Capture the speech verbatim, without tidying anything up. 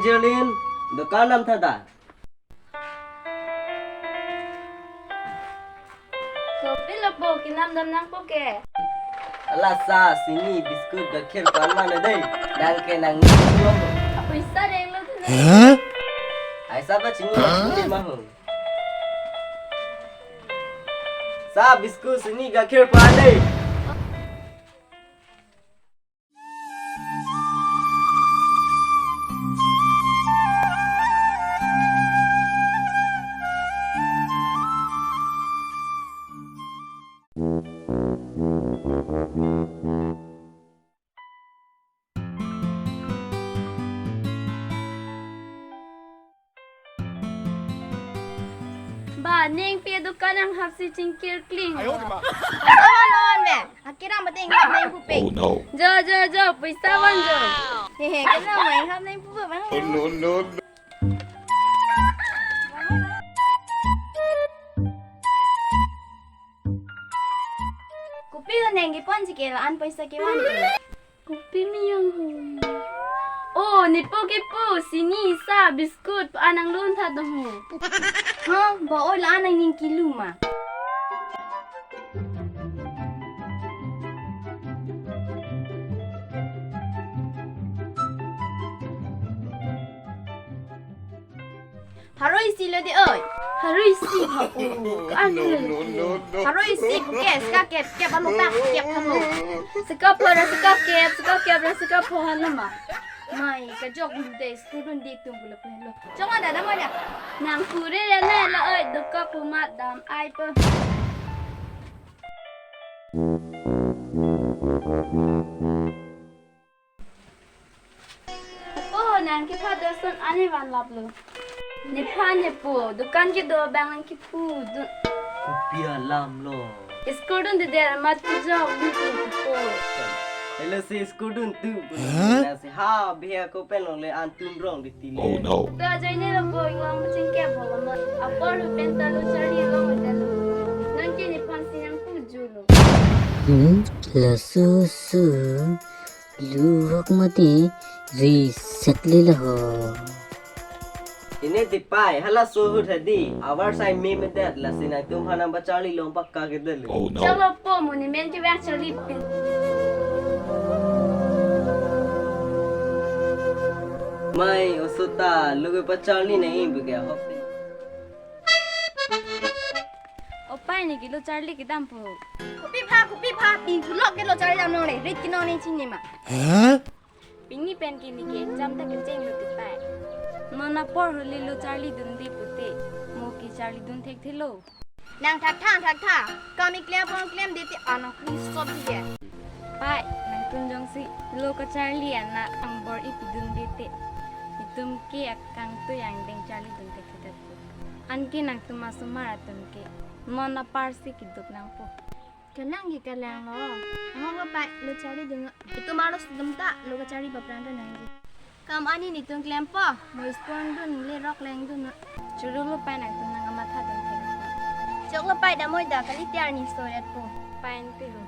Jerlin, dukan dam tha da. Kopi lo po, kenam dam nangpo ke? Ala sa, sini, biscuit, gakhir, pan mana dei. Nang ke nang ni lo. Apoisa denglo tu na. Aisa pa chini, chini mahu. Sa, biscuit, sini, gakhir, pan dei. Ba, neng pi dukan nanghap si chingkir kling. Ayo, ma. Awan, awan, be. Akira mate inghap nangpupe. Oh, no. Jo, jo, jo, poisa van jo. Hehe, kena ma inghap nangpupe bang. Oh, no, no, no. Kopi lo neng kepon si ke la-an poisa kevan. Kopi miyang ho. Oh, nepo kepo, sini sa, biscuit, pa-an nanglun tha do ho. Ha, ba oi la-an nangning kilu ma. Pharo isi lo di oi. Pharo isi ha o. Kan no, no, no, no. Pharo isi puke, sika kep, kep amo pak, kep amo. Sika pho ra sika kep, sika kep ra sika pho halo ma. Mai, kajok dun de, school dun de tum pulo pulo. Chong ada nama ada. Nang kure ya na lo oi, duka pumat dam ai po. Oh, nang kepha doson ane van laplo. Nepha nepo, dukan kedo bang nang kephu dun. Kopi alam lo. School dun de der mat kejok dun kepo. Hello si school dun tu. Huh? Na si ha biha ko pen long le an tum rong di tile. Oh no. To ajoine lo po, inglong chingkep ho mo. Apor lo pen ta lo charli long ta lo. Nang ke nephan si nangpu julo. Hmm, laso su. Luhok mati reset le laho. Ine tipai, halaso ahut hadi, avar sai me medet, lasi nangtum hanang ba charli long pakka ke delu. Oh no. Chalo po, mo ne men kevang charli pin. Mai, osota, lo ke pa charli nang ibu ke hop. Opai ne ke lo charli kedam po. Kopi pha, kopi pha, pin thulok ke lo charli dam nong le, rit ke nong ne chini ma. Huh? Pini pen ke ne ke exam ta kecheng lo tipai. Non apor holi lo charli dun di pute. Mo ke charli dun thekthelo. Nang thakthang thakthang. Kami klem pon klem di ti anang kri sot di ke. Pai, nangtum jongsi lo kacharli anak angbor ipidun di te. Itum ke akangtui angdeng charli dun thekthedet. Anke nangtum asomar atum ke. Non apar si keduk nangpo. Kalang ke kalang lo. Ahok lo pai, lo charli dun. Itum arlo sedum ta, lo kacharli paphrang ta nangji. Kam ani netum klempo, mo school dun, le rok leng dun. Churu lo pai nangtum nang kamatha dun thek. Chok lo pai damoi da, kali tiar ni story po. Pai npi ho.